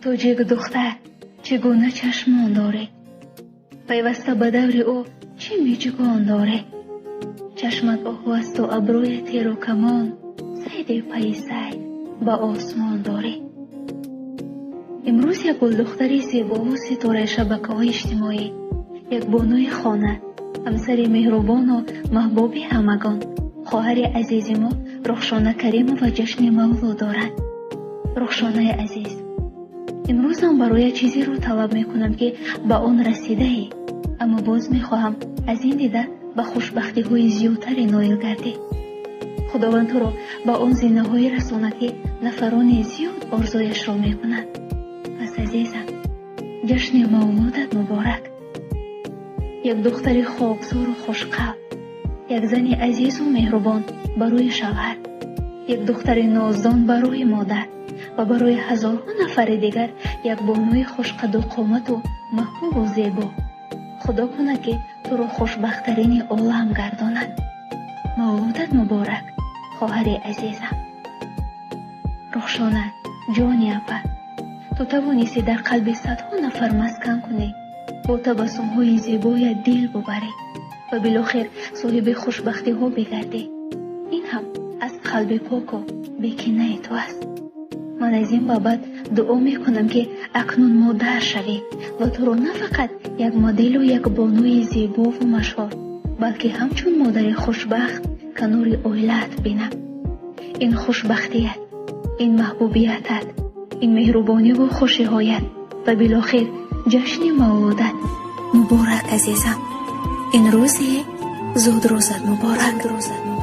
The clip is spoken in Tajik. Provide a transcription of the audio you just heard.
Тоҷик духтар, чӣ гуна чашмон дорӣ? Пайваста ба даври ӯ чӣ мижгон дорӣ? Чашмат оҳу асту абрӯят тиру камон, сайди пайи сайд ба осмон дорӣ. Имрӯз як гулдухтари зебову ситораи шабакаҳои иҷтимоӣ, як бонуи хона, ҳамсари меҳрубону маҳбуби ҳамагон, хоҳари азизи мо Рухшона Каримова ҷашни мавлуд дорад. Рухшонаи азиз, имрӯз ман бароят чизеро талаб мекунам, ки ба он расидаӣ, аммо боз мехоҳам аз ин дида ба хушбахтиҳои зиёдтаре ноил гардӣ. Худованд туро ба он зинаҳое расонад, ки нафарони зиёд орзуяшро мекунанд. Пас, азизам, ҷашни мавлудат муборак. Як духтари хоксору хушқалб, як зани азизу меҳрубон барои шавҳар, як духтари ноздон барои модар ва барои ҳазорҳо нафари дигар як бонуи хушқаду қомату маҳбубу зебо. Худо кунад, ки туро хушбахттарини олам гардонад. Мавлудат муборак, хоҳари азизам. Рухшона ҷони апа, ту тавонистӣ дар қалби садҳо нафар маскан кунӣ, бо табассумҳои зебоят дил бубарӣ ва билохир соҳиби хушбахтиҳо бигардӣ. Ин ҳам аз қалби поку бекинаи ту аст. Ман аз ин ба баъд дуо мекунам, ки акнун модар шавӣ ва туро на фақат як моделу як бонуи зебову машҳур, балки ҳамчун модари хушбахт канори оилаат бинам. Ин хушбахтият, ин маҳбубиятат, ин меҳрубониву хушиҳоят ва билохир ҷашни мавлудат муборак, азизам. Ин рӯзи зудрӯзат муборак. Рӯзат.